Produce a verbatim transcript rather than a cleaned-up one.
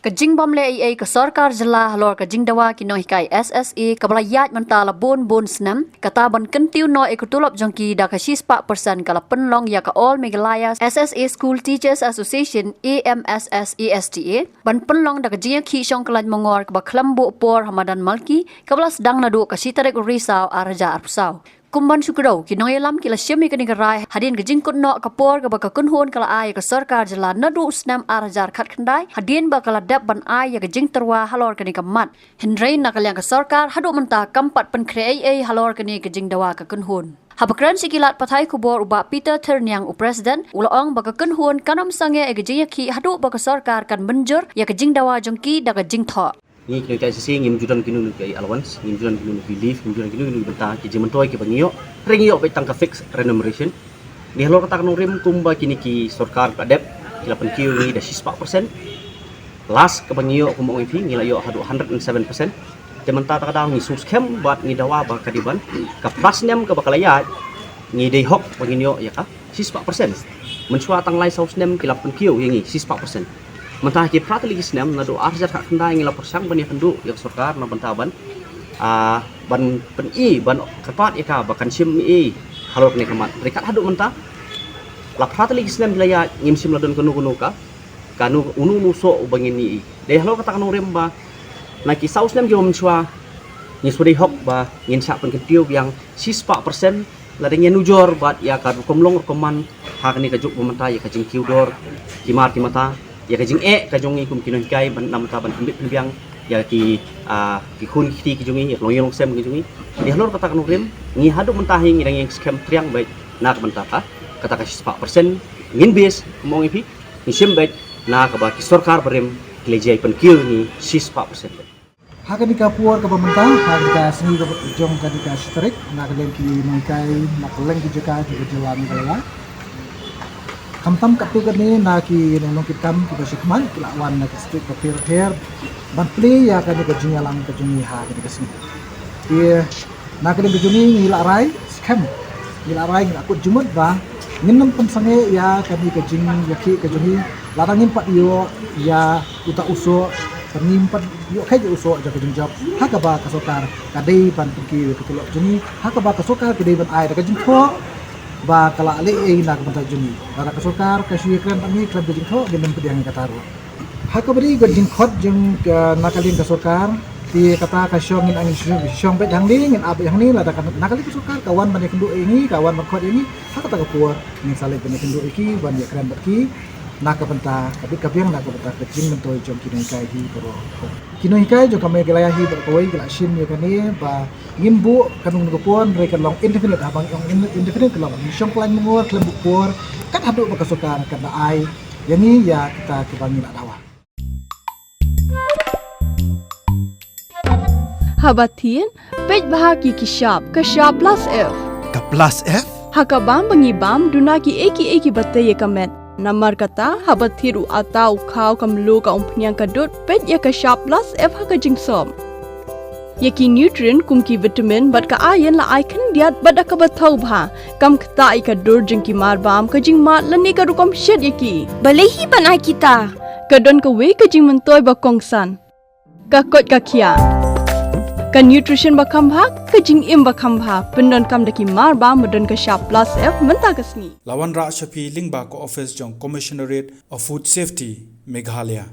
Ka jingbym leh ei ei ka sorkar jylla halor ka jingdawa ki nonghikai S S A kaba la ïaid mynta la bun bun snem, kata ban kyntiew noh ïa ka tulop jong ki da ka shispah percent ka la pynlong ïa ka All Meghalaya S S A School Teachers Association, A M S S A S T A, ban pynlong da ka jingïakhih shongkhlaiñ mongor kaba khlem buh por ha madan Malki, kaba la sdang naduh ka shi tarik u Risaw ar hajar arphew saw. Kum ban shu kdew, ki nongïalam ki la shim ïa kane ka rai hadien ka jingkut noh ka por kaba ka kynhun ka la ai ïa ka sorkar jylla naduh u snem ar hajar khatkhyndai, hadien ba ka la dep ban ai ïa ka jingtyrwa halor kane ka mat. Hynrei na ka liang ka sorkar haduh mynta kam pat pynkhreh ei ei halor kane ka jingdawa ka kynhun. Haba kren sha ki lad pathai khubor u Bah Peter Thyrniang, u President, u la ong ba ka kynhun kan ym sangeh ïa ka jingïakhih haduh ba ka sorkar kan mynjur ïa ka jingdawa jong ki da ka jingthoh. Ngi ki nonghikai S S A ngim ju don kino kino ki allowance, ngim ju don kino kino ki leave, ngim ju don kino kino ki bynta ki jingmyntoi kiba ngi ïoh. Hynrei ngi ïoh beit tang ka fixed remuneration. Ngi halor kata ka nongrim kumba kine ki sorkar ka dep, ki la pynkiew ïa ngi da shispah percent. Last kaba ngi ïoh, kum ong ïa phi, ngi la ïoh haduh hundred and seven percent. Te mynta kata ka daw ngi sngewskhem bad ngi dawa ba ka dei ban, ka phra snem kaba ka la ïaid, ngi dei hok ba ngin ïoh ïa ka shispah percent. Mynshuwa tang lai saw snem ki la pynkiew ïa ngi shispah percent. Mynta ha ki phra tylli ki snem, naduh ar hajar khatkhyndai ngi la pyrshang ban ïakynduh ïa ka sorkar na bynta ban, ah, ban pyni, ban kyrpad ïa ka ba kan shim ei ei halor kane ka mat. Hynrei kat haduh mynta, la phra tylli ki snem ki la ïaid, ngim shym la don kano kano ka, kano, uno uno u soh uba ngin ïohi. Dei halor kata ka nongrim ba na ki saw snem kiba mynshuwa, ngi shu dei hok ba ngin shah pynkyntiew biang shispah percent, lada ngi ïanujor bad ïa ka rukom long rukom man ha kane ka juk ba mynta, ïa ka jingkiew dor ki mar ki mata, ïa ka jingeh ka jong ngi kum ki nonghikai ban, na bynta ban pynbit pynbiang ïa ki, ah, ki khun ki kti ki jong ngi, ïa ka longïing longsem ki jong ngi. Dei halor kata ka nongrim, ngi haduh mynta hi ngi dang ïeng skhem triang beit na ka bynta ka, kata ka shispah percent. Ngin bit, kum ong ïa phi, ngi shim beit na kaba ki sorkar barim ki la jia pynkiew ïa ngi shispah percent. Ha kane ka por kaba mynta, ha kane ka sngi kaba jong kane ka shi tarik, na ka liang ki nonghikai, na ka liang ki jaka jong ka jylla Meghalaya, khamtam katto katne na ki nongnong ki kam kiba sha khmat ki la wan na ki state bapher bapher ban plie ïa kane ka jingïalang ka jong ngi ha kane ka sngi. Te na ka liang ka jong ngi, ngi la rai skhem, ngi la rai, ngi la kut jingmut ba ngin nym pynsangeh ïa kane ka jingïakhih ka jong ngi. Lada ngim pat ïoh ïa uta u soh, ba ngim pat ïoh kheit ïa u soh jong ka jingjop, ha kaba ka sorkar ka dei ban pynkiew ïa ka tulop jong ngi, ha kaba ka sorkar ka dei ban ai da ka jingthoh ba ka la leh ei ei na ka bynta jong ngi. Lada ka sorkar ka shu ïakren bad ngi khlem ka jingthoh, ngin nym pdiang ïa kata ruh. Ha kaba dei ka jingkhot jong ka, na ka liang ka sorkar, te kata ka shong ngin, ngin shong, shong beit hangne, ngin ap beit hangne, lada ka, na ka liang ka sorkar ka wan ban ïakynduh ïa ngi, ka wan ban khot ïa ngi, ha kata ka por ngin sa leit ban ïakynduh ïa ki, ban ïakren bad ki na ka bynta ka bit ka biang, na ka bynta ka jingmyntoi jong ki nonghikai hi baroh. Ki nonghikai jong ka Meghalaya hi baroh kawei ki la shim ïa kane ba ngim buh kano kano ka por, hynrei kan long indefinite, haba ngi ong in-, indefinite ka long shongkhlaiñ mongor khlem buh por, kat haduh ba ka sorkar kan da ai ïa ngi ïa kita kiba ngi la dawa. Haba thied, peit bha ki, ki shap, ka shap plus F. Ka plus F? Ha ka bam ba ngi bam, duna kiei kiei kiba tei ïa ka met. Namar kata, haba thied u atta, u khaw, ka mluh, ka umphniang, ka dud, peit ïa ka shap plus F ha ka jingsop. Ïa ki nutrient kum ki vitamin bad ka iron la ai khyndiat bad da kaba thaw bha. Kam ktah ïa ka dur jong ki mar bam, ka jingmad lane ka rukom shet ïa ki. Balei hi ban ai kita? Ka don kawei ka jingmyntoi ba kongsan. Ka koit ka khiah. Ka nutrition ba kham bha, ka jingim ba kham bha. Pyndonkam da ki mar bam ba don ka shap plus F mynta ka sngi. La wanrah sha phi lyngba ka office jong Commissionerate of Food Safety, Meghalaya.